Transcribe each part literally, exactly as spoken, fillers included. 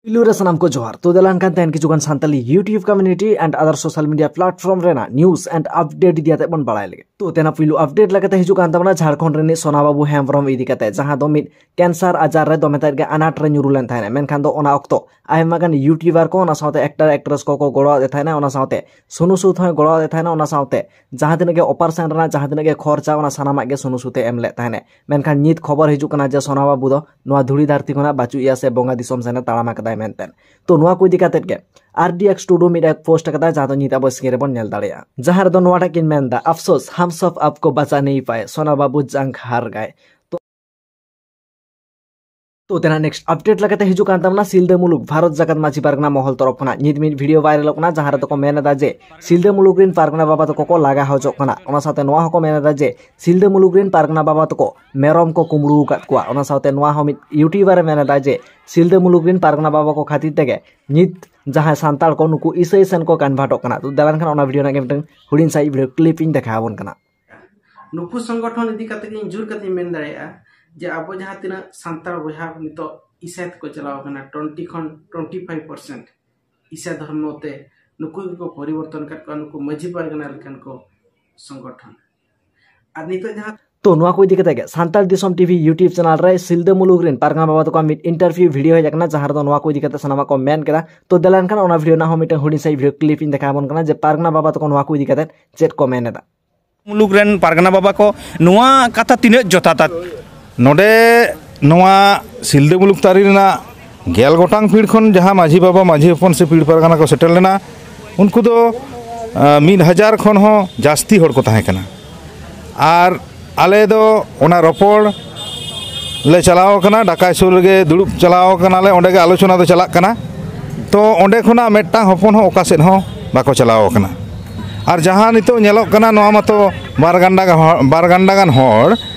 ᱯᱩᱭᱞᱩ ᱨᱮ ᱥᱟᱱᱟᱢ ᱠᱚ ᱡᱚᱦᱟᱨ᱾ ᱛᱚ ᱫᱮᱞᱟᱱ ᱠᱟᱱ ᱛᱟᱦᱮᱱ ᱠᱤᱪᱷᱩ ᱜᱟᱱ Santali YouTube community and other social media platform ᱨᱮᱱᱟᱜ news and update ᱤᱫᱤ ᱠᱟᱛᱮ ᱵᱚᱱ ᱵᱟᱲᱟᱭ ᱞᱮᱜᱮ᱾ ᱛᱚ ᱛᱮᱱᱟᱜ ᱯᱩᱭᱞᱩ update ᱞᱮᱠᱟᱛᱮ ᱦᱤᱡᱩᱜ ᱠᱟᱱ ᱛᱟᱵᱚᱱᱟ ᱡᱷᱟᱲᱠᱷᱚᱸᱰ ᱨᱤᱱᱤᱡ ᱥᱳᱱᱟ ᱵᱟᱹᱵᱩ ᱦᱮᱢᱵᱨᱚᱢ ᱤᱫᱤ ᱠᱟᱛᱮ, ᱡᱟᱦᱟᱸ ᱫᱚ ᱢᱤᱫ cancer ᱟᱡᱟᱨ ᱨᱮ ᱫᱚᱢᱮ ᱛᱮᱫ ᱜᱮ ᱟᱱᱟᱴ ᱨᱮ ᱧᱩᱨᱩ ᱞᱮᱱ ᱛᱟᱦᱮᱱᱟ᱾ ᱢᱮᱱᱠᱷᱟᱱ ᱫᱚ ᱚᱱᱟ ᱚᱠᱛᱚ ᱟᱭᱢᱟ ᱜᱟᱱ YouTuber ᱠᱚ, ᱚᱱᱟ ᱥᱟᱶᱛᱮ actor actress ᱠᱚᱠᱚ ᱜᱚᱲᱚ ᱟᱫᱮ ᱛᱟᱦᱮᱱᱟ, ᱚᱱᱟ ᱥᱟᱶᱛᱮ ᱥᱳᱱᱩ ᱥᱩᱫ ᱦᱚᱸᱭ ᱜᱚᱲᱚ ᱟᱫᱮ ᱛᱟᱦᱮᱱᱟ, ᱚᱱᱟ ᱥᱟᱶᱛᱮ ᱡᱟᱦᱟᱸ ᱛᱤᱱᱟᱹᱜ ᱜᱮ operation ᱨᱮᱱᱟᱜ ᱡᱟᱦᱟᱸ ᱛᱤᱱᱟᱹᱜ ᱜᱮ ᱠᱷᱚᱨᱪᱟ, ᱚᱱᱟ ᱥᱟᱱᱟᱢᱟᱜ ᱜᱮ ᱥᱳᱱᱩ ᱥᱩᱫ ᱮ ᱮᱢ ᱞᱮᱫ ᱛᱟᱦᱮᱱᱟ᱾ ᱢᱮᱱᱠᱷᱟᱱ ᱱᱤᱛ ᱠᱷᱚᱵᱚᱨ ᱦᱤᱡᱩᱜ ᱠᱟᱱᱟ ᱡᱮ ᱥᱳᱱᱟ ᱵᱟᱹᱵᱩ ᱫᱚ ᱱᱚᱣᱟ ᱫᱷᱩᱲᱤ ᱫᱷᱟᱹᱨᱛᱤ ᱠᱷᱚᱱᱟᱜ ᱵᱟᱹᱪᱩᱜ ᱮᱭᱟ ᱥᱮ ᱵᱚᱸᱜᱟ ᱫᱤᱥᱚᱢ ᱥᱮᱱᱮ ᱛᱟᱲᱟᱢ ᱟᱠᱟᱫᱟᱭ ᱢᱮᱱᱛᱮ᱾ ᱛᱚ ᱱᱚᱣᱟ ᱠᱚ ᱤᱫᱤ ᱠᱟᱛᱮᱫ ᱜᱮ RDX ᱴᱩᱰᱩ ᱢᱤᱫ ᱮ post ᱟᱠᱟᱫᱟ, ᱡᱟᱦᱟᱸ ᱫᱚ ᱱᱤᱛ ᱟᱵᱚ screen ᱨᱮᱵᱚᱱ ᱧᱮᱞ ᱫᱟᱲᱮᱭᱟᱜᱼᱟ, ᱡᱟᱦᱟᱸ ᱨᱮᱫᱚ ᱱᱚᱣᱟᱴᱟᱜ ᱠᱤᱱ ᱢᱮᱱ ᱮᱫᱟ, "ᱟᱯᱥᱳᱥ, ᱦᱟᱢ ᱥᱚᱵ ᱟᱯᱠᱳ ᱵᱟᱪᱟ ᱱᱟᱦᱤ ᱯᱟᱭᱮ, ᱥᱳᱱᱟ ᱵᱟᱹᱵᱩ ᱡᱟᱝ ᱦᱟᱨ ᱜᱟᱭ᱾" ᱛᱚ, ᱛᱚ ᱛᱮᱱᱟᱜ next update ᱞᱮᱠᱟᱛᱮ ᱦᱤᱡᱩᱜ ᱠᱟᱱ ᱛᱟᱵᱚᱱᱟ ᱥᱤᱞᱫᱟᱹ ᱢᱩᱞᱩᱠ ᱵᱷᱟᱨᱚᱛ ᱡᱟᱠᱟᱛ ᱢᱟᱹᱡᱷᱤ ᱯᱟᱨᱜᱟᱱᱟ ᱢᱚᱦᱚᱞ ᱛᱚᱨᱚᱯ ᱠᱷᱚᱱᱟᱜ ᱱᱤᱛ ᱢᱤᱫ video viral ᱚᱜ ᱠᱟᱱᱟ, ᱡᱟᱦᱟᱸ ᱨᱮᱫᱚ ᱠᱚ ᱢᱮᱱ ᱮᱫᱟ ᱡᱮ ᱥᱤᱞᱫᱟᱹ ᱢᱩᱞᱩᱠ ᱨᱤᱱ ᱯᱟᱨᱜᱟᱱᱟ ᱵᱟᱵᱟ ᱛᱟᱠᱚ ᱠᱚ ᱞᱟᱜᱟ ᱦᱚᱪᱚᱜ ᱠᱟᱱᱟ᱾ ᱚᱱᱟ ᱥᱟᱶᱛᱮ ᱱᱚᱣᱟ ᱦᱚᱸᱠᱚ ᱢᱮᱱ ᱮᱫᱟ ᱡᱮ ᱥᱤᱞᱫᱟᱹ ᱢᱩᱞᱩᱠ ᱨᱤᱱ ᱯᱟᱨᱜᱟᱱᱟ ᱵᱟᱵᱟ ᱛᱟᱠᱚ ᱢᱮᱨᱚᱢ ᱠᱚ ᱠᱩᱢᱵᱽᱲᱩ ᱟᱠᱟᱫ ᱠᱚᱣᱟ᱾ ᱚᱱᱟ ᱥᱟᱶᱛᱮ ᱱᱚᱣᱟ ᱦᱚᱸ ᱢᱤᱫ YouTuber ᱮ ᱢᱮᱱ ᱮᱫᱟ ᱡᱮ ᱥᱤᱞᱫᱟᱹ ᱢᱩᱞᱩᱠ ᱨᱤᱱ ᱯᱟᱨᱜᱟᱱᱟ ᱵᱟᱵᱟ ᱠᱚ ᱠᱷᱟᱹᱛᱤᱨ ᱛᱮᱜᱮ ᱱᱤᱛ ᱡᱟᱦᱟᱸᱭ ᱥᱟᱱᱛᱟᱲ ᱠᱚ ᱱᱩᱠᱩ ᱤᱥᱟᱹᱭ ᱥᱮᱱ ᱠᱚ convert ᱚᱜ ᱠᱟᱱᱟ᱾ ᱛᱚ ᱫᱮᱞᱟᱱ ᱠᱷᱟᱱ ᱚᱱᱟ video ᱨᱮᱱᱟᱜ ᱜᱮ ᱢᱤᱫᱴᱟᱝ ᱦᱩᱰᱤᱧ ᱥᱟᱺᱦᱤᱡ video clip ᱤᱧ ᱫᱮᱠᱷᱟᱣ ᱟᱵᱚᱱ ᱠᱟᱱᱟ᱾ ᱱᱩᱠᱩ ᱥᱚᱝᱜᱚᱴᱷᱚᱱ ᱤᱫᱤ ᱠᱟᱛᱮ ᱤᱧ ᱡᱳᱨ ᱠᱟᱛᱮᱧ ᱢᱮᱱ ᱫᱟᱲᱮᱭᱟᱜᱼᱟ ᱡᱮ ᱟᱵᱚ ᱡᱟᱦᱟᱸ ᱛᱤᱱᱟᱹᱜ ᱥᱟᱱᱛᱟᱲ ᱵᱚᱭᱦᱟ ᱱᱤᱛᱚᱜ ᱤᱥᱟᱹᱭ ᱛᱮᱠᱚ ᱪᱟᱞᱟᱣ ᱟᱠᱟᱱᱟ, twenty ᱠᱷᱚᱱ twenty five percent ᱤᱥᱟᱹᱭ ᱫᱷᱚᱨᱢᱚ ᱛᱮ ᱱᱩᱠᱩ ᱜᱮᱠᱚ ᱯᱚᱨᱤᱵᱚᱨᱛᱚᱱ ᱟᱠᱟᱫ ᱠᱚᱣᱟ, ᱱᱩᱠᱩ ᱢᱟᱹᱡᱷᱤ ᱯᱟᱨᱜᱟᱱᱟ ᱞᱮᱠᱟᱱ ᱠᱚ ᱥᱚᱝᱜᱚᱴᱷᱚᱱ᱾ ᱟᱨ ᱱᱤᱛᱚᱜ ᱡᱟᱦᱟᱸ ᱛᱚ ᱱᱚᱣᱟ ᱠᱚ ᱤᱫᱤ ᱠᱟᱛᱮ ᱜᱮ ᱥᱟᱱᱛᱟᱲ ᱫᱤᱥᱚᱢ TV YouTube channel ᱨᱮ ᱥᱤᱞᱫᱟᱹ ᱢᱩᱞᱩᱠ ᱨᱤᱱ ᱯᱟᱨᱜᱟᱱᱟ ᱵᱟᱵᱟ ᱛᱟᱠᱚᱣᱟᱜ ᱢᱤᱫ interview video ᱦᱮᱡ ᱟᱠᱟᱱᱟ, ᱡᱟᱦᱟᱸ ᱨᱮᱫᱚ ᱱᱚᱣᱟ ᱠᱚ ᱤᱫᱤ ᱠᱟᱛᱮ ᱥᱟᱱᱟᱢᱟᱜ ᱠᱚ ᱢᱮᱱ ᱠᱮᱫᱟ᱾ ᱛᱚ ᱫᱮᱞᱟᱱ ᱠᱷᱟᱱ ᱚᱱᱟ video ᱨᱮᱱᱟᱜ ᱦᱚᱸ ᱢᱤᱫᱴᱟᱝ ᱦᱩᱰᱤᱧ ᱥᱟᱺᱦᱤᱡ video clip ᱤᱧ ᱫᱮᱠᱷᱟᱣ ᱟᱵᱚᱱ ᱠᱟᱱᱟ ᱡᱮ ᱯᱟᱨᱜᱟᱱᱟ ᱵᱟᱵᱟ ᱛᱟᱠᱚ ᱱᱚᱣᱟ ᱠᱚ ᱤᱫᱤ ᱠᱟᱛᱮ ᱪᱮᱫ ᱠᱚ ᱢᱮᱱ ᱮᱫᱟ᱾ ᱢᱩᱞᱩᱠ ᱨᱮᱱ ᱯᱟᱨᱜᱟᱱᱟ ᱵᱟᱵᱟ ᱠᱚ ᱱᱚᱣᱟ ᱠᱟᱛᱷᱟ ᱛᱤᱱᱟᱹᱜ ᱡᱚᱛᱷᱟᱛᱟ? ᱱᱚᱰᱮ ᱱᱚᱣᱟ ᱥᱤᱞᱫᱟᱹ ᱢᱩᱞᱩᱠ ᱛᱟᱹᱨᱤ ᱨᱮᱱᱟᱜ ᱜᱮᱞ ᱜᱚᱴᱟᱝ ᱯᱤᱲ ᱠᱷᱚᱱ ᱡᱟᱦᱟᱸ ᱢᱟᱹᱡᱷᱤ ᱵᱟᱵᱟ, ᱢᱟᱹᱡᱷᱤ ᱦᱚᱯᱚᱱ ᱥᱮ ᱯᱤᱲ ᱯᱟᱨᱜᱟᱱᱟ ᱠᱚ ᱥᱮᱴᱮᱨ ᱞᱮᱱᱟ, ᱩᱱᱠᱩ ᱫᱚ, ᱟᱸ, ᱢᱤᱫ ᱦᱟᱡᱟᱨ ᱠᱷᱚᱱ ᱦᱚᱸ ᱡᱟᱹᱥᱛᱤ ᱦᱚᱲ ᱠᱚ ᱛᱟᱦᱮᱸ ᱠᱟᱱᱟ᱾ ᱟᱨ ᱟᱞᱮ ᱫᱚ ᱚᱱᱟ ᱨᱚᱯᱚᱲ ᱞᱮ ᱪᱟᱞᱟᱣ ᱟᱠᱟᱱᱟ, ᱰᱟᱠᱟᱭ ᱥᱩᱨ ᱨᱮᱜᱮ ᱫᱩᱲᱩᱵ ᱪᱟᱞᱟᱣ ᱟᱠᱟᱱᱟᱞᱮ, ᱚᱸᱰᱮ ᱜᱮ ᱟᱞᱳᱪᱚᱱᱟ ᱫᱚ ᱪᱟᱞᱟᱜ ᱠᱟᱱᱟ᱾ ᱛᱚ ᱚᱸᱰᱮ ᱠᱷᱚᱱᱟᱜ ᱢᱤᱫᱴᱟᱝ ᱦᱚᱯᱚᱱ ᱦᱚᱸ ᱚᱠᱟ ᱥᱮᱫ ᱦᱚᱸ ᱵᱟᱠᱚ ᱪᱟᱞᱟᱣ ᱟᱠᱟᱱᱟ᱾ ᱟᱨ ᱡᱟᱦᱟᱸ ᱱᱤᱛᱚᱜ ᱧᱮᱞᱚᱜ ᱠᱟᱱᱟ, ᱱᱚᱣᱟ ᱢᱟᱛᱚ ᱵᱟᱨ ᱜᱟᱱᱰᱟ ᱜᱟᱱ ᱦᱚᱲ, ᱵᱟᱨ ᱜᱟᱱᱰᱟ ᱜᱟᱱ ᱦᱚᱲ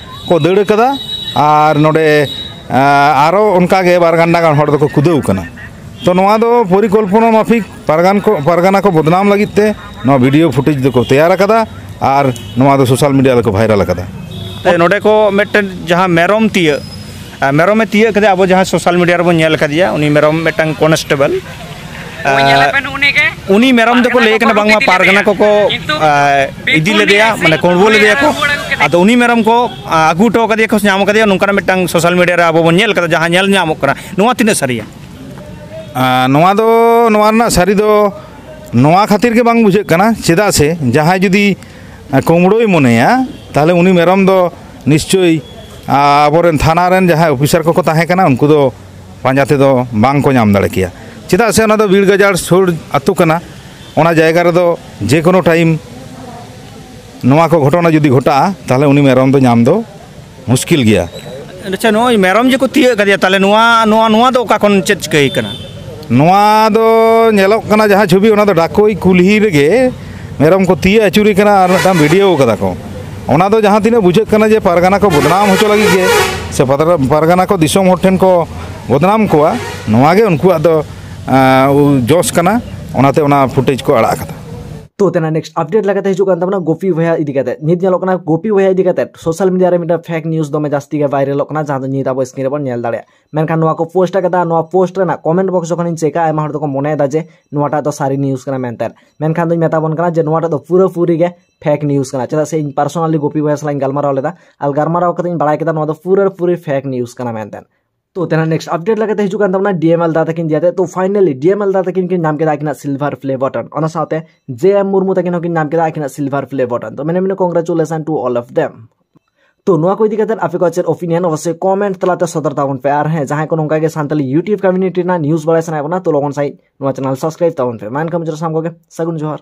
ᱠᱚ ᱫᱟᱹᱲ ᱠᱟᱫᱟ, ᱟᱨ ᱱᱚᱰᱮ, ᱟᱸ, ᱟᱨᱚ ᱚᱱᱠᱟ ᱜᱮ ᱵᱟᱨ ᱜᱟᱱᱰᱟ ᱜᱟᱱ ᱦᱚᱲ ᱫᱚᱠᱚ ᱠᱩᱫᱟᱹᱣ ᱠᱟᱱᱟ᱾ ᱛᱚ ᱱᱚᱣᱟ ᱫᱚ ᱯᱚᱨᱤᱠᱚᱞᱯᱚᱱᱟ ᱢᱟᱯᱷᱤᱠ ᱯᱟᱨᱜᱟᱱ ᱠᱚ, ᱯᱟᱨᱜᱟᱱᱟ ᱠᱚ ᱵᱚᱫᱱᱟᱢ ᱞᱟᱹᱜᱤᱫ ᱛᱮ ᱱᱚᱣᱟ video footage ᱫᱚᱠᱚ ᱛᱮᱭᱟᱨ ᱟᱠᱟᱫᱟ ᱟᱨ ᱱᱚᱣᱟ ᱫᱚ social media ᱨᱮᱠᱚ viral ᱟᱠᱟᱫᱟ᱾ ᱛᱮ ᱱᱚᱰᱮ ᱠᱚ ᱢᱤᱫᱴᱮᱱ ᱡᱟᱦᱟᱸ ᱢᱮᱨᱚᱢ ᱛᱤᱭᱟᱹᱜ, ᱟᱨ ᱢᱮᱨᱚᱢᱮ ᱛᱤᱭᱟᱹᱜ ᱠᱟᱫᱮᱭᱟ, ᱟᱵᱚ ᱡᱟᱦᱟᱸ ᱥᱳᱥᱟᱞ ᱢᱤᱰᱤᱭᱟ ᱨᱮᱵᱚᱱ ᱧᱮᱞ ᱠᱟᱫᱮᱭᱟ, ᱩᱱᱤ ᱢᱮᱨᱚᱢ ᱢᱤᱫᱴᱟᱝ ᱠᱚᱱᱥᱴᱮᱵᱚᱞ, ᱟᱨ ᱩᱱᱤ ᱢᱮᱨᱚᱢ ᱫᱚᱠᱚ ᱞᱟᱹᱭ ᱠᱟᱱᱟ ᱵᱟᱝᱢᱟ ᱯᱟᱨᱜᱟᱱᱟ ᱠᱚᱠᱚ, ᱟᱨ, ᱤᱫᱤ ᱞᱮᱫᱮᱭᱟ, ᱢᱟᱱᱮ ᱠᱩᱢᱵᱽᱲᱩ ᱞᱮᱫᱮᱭᱟ ᱠᱚ᱾ ᱟᱫᱚ ᱩᱱᱤ ᱢᱮᱨᱚᱢ ᱠᱚ, ᱟᱨ, ᱟᱹᱜᱩ ᱦᱚᱴᱚ ᱠᱟᱫᱮᱭᱟ ᱠᱚ ᱥᱮ ᱧᱟᱢ ᱠᱟᱫᱮᱭᱟ, ᱱᱚᱝᱠᱟᱱᱟᱜ ᱢᱤᱫᱴᱟᱝ ᱥᱳᱥᱟᱞ ᱢᱤᱰᱤᱭᱟ ᱨᱮ ᱟᱵᱚ ᱵᱚᱱ ᱧᱮᱞ ᱠᱟᱫᱟ, ᱡᱟᱦᱟᱸ ᱧᱮᱞ ᱧᱟᱢᱚᱜ ᱠᱟᱱᱟ᱾ ᱱᱚᱣᱟ ᱛᱤᱱᱟᱹᱜ ᱥᱟᱹᱨᱤᱭᱟ? ᱟᱨ, ᱱᱚᱣᱟ ᱫᱚ, ᱱᱚᱣᱟ ᱨᱮᱱᱟᱜ ᱥᱟᱹᱨᱤ ᱫᱚ ᱱᱚᱣᱟ ᱠᱷᱟᱹᱛᱤᱨ ᱜᱮ ᱵᱟᱝ ᱵᱩᱡᱷᱟᱹᱜ ᱠᱟᱱᱟ, ᱪᱮᱫᱟᱜ ᱥᱮ ᱡᱟᱦᱟᱸᱭ ᱡᱩᱫᱤ, ᱟᱨ, ᱠᱩᱢᱵᱽᱲᱩᱭ ᱢᱚᱱᱮᱭᱟ, ᱛᱟᱦᱚᱞᱮ ᱩᱱᱤ ᱢᱮᱨᱚᱢ ᱫᱚ ᱱᱤᱥᱪᱳᱭ, ᱟᱨ, ᱟᱵᱚᱨᱮᱱ ᱛᱷᱟᱱᱟ ᱨᱮᱱ ᱡᱟᱦᱟᱸᱭ ᱚᱯᱷᱤᱥᱟᱨ ᱠᱚᱠᱚ ᱛᱟᱦᱮᱸ ᱠᱟᱱᱟ, ᱩᱱᱠᱩ ᱫᱚ ᱯᱟᱸᱡᱟ ᱛᱮᱫᱚ ᱵᱟᱝ ᱠᱚ ᱧᱟᱢ ᱫᱟᱲᱮ ᱠᱮᱭᱟ᱾ ᱪᱮᱫᱟᱜ ᱥᱮ ᱚᱱᱟ ᱫᱚ ᱵᱤᱨ ᱜᱟᱡᱟᱲ ᱥᱩᱨ ᱟᱹᱛᱩ ᱠᱟᱱᱟ᱾ ᱚᱱᱟ ᱡᱟᱭᱜᱟ ᱨᱮᱫᱚ ᱡᱮ ᱠᱳᱱᱳ ᱴᱟᱭᱤᱢ ᱱᱚᱣᱟ ᱠᱚ ᱜᱷᱚᱴᱚᱱᱟ ᱡᱩᱫᱤ ᱜᱷᱚᱴᱟᱜᱼᱟ, ᱛᱟᱦᱚᱞᱮ ᱩᱱᱤ ᱢᱮᱨᱚᱢ ᱫᱚ ᱧᱟᱢ ᱫᱚ ᱢᱩᱥᱠᱤᱞ ᱜᱮᱭᱟ᱾ ᱟᱪᱪᱷᱟ, ᱱᱚᱜᱼᱚᱭ ᱢᱮᱨᱚᱢ ᱡᱮ ᱠᱚ ᱛᱤᱭᱟᱹᱜ ᱠᱟᱫᱮᱭᱟ, ᱛᱟᱦᱚᱞᱮ ᱱᱚᱣᱟ, ᱱᱚᱣᱟ, ᱱᱚᱣᱟ ᱫᱚ ᱚᱠᱟ ᱠᱷᱚᱱ ᱪᱮᱫ ᱪᱤᱠᱟᱹᱭ ᱠᱟᱱᱟ? ᱱᱚᱣᱟ ᱫᱚ ᱧᱮᱞᱚᱜ ᱠᱟᱱᱟ ᱡᱟᱦᱟᱸ ᱪᱷᱚᱵᱤ, ᱚᱱᱟ ᱫᱚ ᱰᱟᱠᱳᱭ ᱠᱩᱞᱦᱤ ᱨᱮᱜᱮ ᱢᱮᱨᱚᱢ ᱠᱚ ᱛᱤᱭᱟᱹᱜ ᱟᱹᱪᱩᱨᱮ ᱠᱟᱱᱟ ᱟᱨ ᱢᱤᱫᱴᱟᱝ ᱵᱷᱤᱰᱤᱭᱳ ᱠᱟᱫᱟ ᱠᱚ᱾ ᱚᱱᱟ ᱫᱚ ᱡᱟᱦᱟᱸ ᱛᱤᱱᱟᱹᱜ ᱵᱩᱡᱷᱟᱹᱜ ᱠᱟᱱᱟ ᱡᱮ ᱯᱟᱨᱜᱟᱱᱟ ᱠᱚ ᱵᱚᱫᱱᱟᱢ ᱦᱚᱪᱚ ᱞᱟᱹᱜᱤᱫ ᱜᱮ ᱥᱮ ᱯᱟᱛᱨᱟ-, ᱯᱟᱨᱜᱟᱱᱟ ᱠᱚ ᱫᱤᱥᱚᱢ ᱦᱚᱲ ᱴᱷᱮᱱ ᱠᱚ ᱵᱚᱫᱱᱟᱢ ᱠᱚᱣᱟ, ᱱᱚᱣᱟ ᱜᱮ ᱩᱱᱠᱩᱣᱟᱜ ᱫᱚ, ᱟᱸ, ᱩ-, ᱡᱚᱥ ᱠᱟᱱᱟ, ᱚᱱᱟᱛᱮ ᱚᱱᱟ ᱯᱷᱩᱴᱮᱡᱽ ᱠᱚ ᱟᱲᱟᱜ ᱟᱠᱟᱫᱟ᱾ ᱛᱚ, ᱛᱮᱱᱟᱜ ᱱᱮᱠᱥᱴ ᱟᱯᱰᱮᱴ ᱞᱮᱠᱟᱛᱮ ᱦᱤᱡᱩᱜ ᱠᱟᱱ ᱛᱟᱵᱚᱱᱟ ᱜᱳᱯᱤ ᱵᱚᱭᱦᱟ ᱤᱫᱤ ᱠᱟᱛᱮ᱾ ᱱᱤᱛ ᱧᱮᱞᱚᱜ ᱠᱟᱱᱟ ᱜᱳᱯᱤ ᱵᱚᱭᱦᱟ ᱤᱫᱤ ᱠᱟᱛᱮ ᱥᱳᱥᱟᱞ ᱢᱤᱰᱤᱭᱟ ᱨᱮ ᱢᱤᱫᱴᱟᱝ ᱯᱷᱮᱠ ᱱᱤᱭᱩᱡ ᱫᱚᱢᱮ ᱡᱟᱹᱥᱛᱤ ᱜᱮ ᱵᱷᱟᱭᱨᱟᱞᱚᱜ ᱠᱟᱱᱟ, ᱡᱟᱦᱟᱸ ᱫᱚ ᱱᱤᱛ ᱟᱵᱚ ᱥᱠᱨᱤᱱ ᱨᱮᱵᱚᱱ ᱧᱮᱞ ᱫᱟᱲᱮᱭᱟᱜᱼᱟ᱾ ᱢᱮᱱᱠᱷᱟᱱ ᱱᱚᱣᱟ ᱠᱚ ᱯᱳᱥᱴ ᱟᱠᱟᱫᱟ, ᱱᱚᱣᱟ ᱯᱳᱥᱴ ᱨᱮᱱᱟᱜ ᱠᱚᱢᱮᱱᱴ ᱵᱚᱠᱥ ᱡᱚᱠᱷᱚᱱᱤᱧ ᱪᱮᱠᱟ, ᱟᱭᱢᱟ ᱦᱚᱲ ᱫᱚᱠᱚ ᱢᱚᱱᱮᱭᱮᱫᱟ ᱡᱮ ᱱᱚᱣᱟᱴᱟᱜ ᱫᱚ ᱥᱟᱹᱨᱤ ᱱᱤᱭᱩᱡ ᱠᱟᱱᱟ ᱢᱮᱱᱛᱮ᱾ ᱢᱮᱱᱠᱷᱟᱱ ᱫᱚᱧ ᱢᱮᱛᱟ ᱵᱚᱱ ᱠᱟᱱᱟ ᱡᱮ ᱱᱚᱣᱟᱴᱟᱜ ᱫᱚ ᱯᱩᱨᱟᱹᱯᱩᱨᱤ ᱜᱮ ᱯᱷᱮᱠ ᱱᱤᱭᱩᱡ ᱠᱟᱱᱟ᱾ ᱪᱮᱫᱟᱜ ᱥᱮ ᱤᱧ ᱯᱟᱨᱥᱳᱱᱟᱞᱤ ᱜᱳᱯᱤ ᱵᱚᱭᱦᱟ ᱥᱟᱞᱟᱜ ᱤᱧ ᱜᱟᱞᱢᱟᱨᱟᱣ ᱞᱮᱫᱟ, ᱟᱨ ᱜᱟᱞᱢᱟᱨᱟᱣ ᱠᱟᱛᱮ ᱤᱧ ᱵᱟᱲᱟᱭ ᱠᱮᱫᱟ ᱱᱚᱣᱟ ᱫᱚ ᱯᱩᱨᱟᱹᱯᱩᱨᱤ ᱯᱷᱮᱠ ᱱᱤᱭᱩᱡ ᱠᱟᱱᱟ ᱢᱮᱱᱛᱮ᱾ ᱛᱚ, ᱛᱮᱱᱟᱜ ᱱᱮᱠᱥᱴ ᱟᱯᱰᱮᱴ ᱞᱮᱠᱟᱛᱮ ᱦᱤᱡᱩᱜ ᱠᱟᱱ ᱛᱟᱵᱚᱱᱟ ᱰᱤ ᱮᱢ ᱮᱞ ᱫᱟ ᱛᱟᱹᱠᱤᱱ ᱫᱤᱭᱟᱛᱮ᱾ ᱛᱚ, ᱯᱷᱟᱭᱱᱟᱞᱤ ᱰᱤ ᱮᱢ ᱮᱞ ᱫᱟ ᱛᱟᱹᱠᱤᱱ ᱠᱤᱱ ᱧᱟᱢ ᱠᱮᱫᱟ ᱟᱹᱠᱤᱱᱟᱜ ᱥᱤᱞᱵᱷᱟᱨ ᱯᱞᱮ ᱵᱚᱴᱚᱱ, ᱚᱱᱟ ᱥᱟᱶᱛᱮ ᱡᱮ ᱮᱢ ᱢᱩᱨᱢᱩ ᱛᱟᱹᱠᱤᱱ ᱦᱚᱸᱠᱤᱱ ᱧᱟᱢ ᱠᱮᱫᱟ ᱟᱹᱠᱤᱱᱟᱜ ᱥᱤᱞᱵᱷᱟᱨ ᱯᱞᱮ ᱵᱚᱴᱚᱱ᱾ ᱛᱚ, many many congratulations to all of them. ᱛᱚ, ᱱᱚᱣᱟ ᱠᱚ ᱤᱫᱤ ᱠᱟᱛᱮ ᱟᱯᱮ ᱠᱚᱣᱟᱜ ᱪᱮᱫ ᱚᱯᱤᱱᱤᱭᱚᱱ, ᱚᱵᱚᱥᱥᱳᱭ ᱠᱚᱢᱮᱱᱴ ᱛᱟᱞᱟᱛᱮ ᱥᱚᱫᱚᱨ ᱛᱟᱵᱚᱱ ᱯᱮ᱾ ᱟᱨ ᱦᱮᱸ, ᱡᱟᱦᱟᱸᱭ ᱠᱚ ᱱᱚᱝᱠᱟ ᱜᱮ ᱥᱟᱱᱛᱟᱞᱤ YouTube ᱠᱚᱢᱤᱭᱩᱱᱤᱴᱤ ᱨᱮᱱᱟᱜ ᱱᱤᱭᱩᱡ ᱵᱟᱲᱟᱭ ᱥᱟᱱᱟᱭᱮᱫ ᱵᱚᱱᱟ, ᱛᱚ ᱞᱚᱜᱚᱱ ᱥᱟᱺᱦᱤᱡ ᱱᱚᱣᱟ ᱪᱮᱱᱮᱞ ᱥᱟᱵᱥᱠᱨᱟᱭᱤᱵ ᱛᱟᱵᱚᱱ ᱯᱮ᱾ ᱢᱟ ᱮᱱᱠᱷᱟᱱ ᱢᱩᱪᱟᱹᱫ ᱨᱮ ᱥᱟᱱᱟᱢ ᱠᱚᱜᱮ ᱥᱟᱹᱜᱩᱱ ᱡᱚᱦᱟᱨ᱾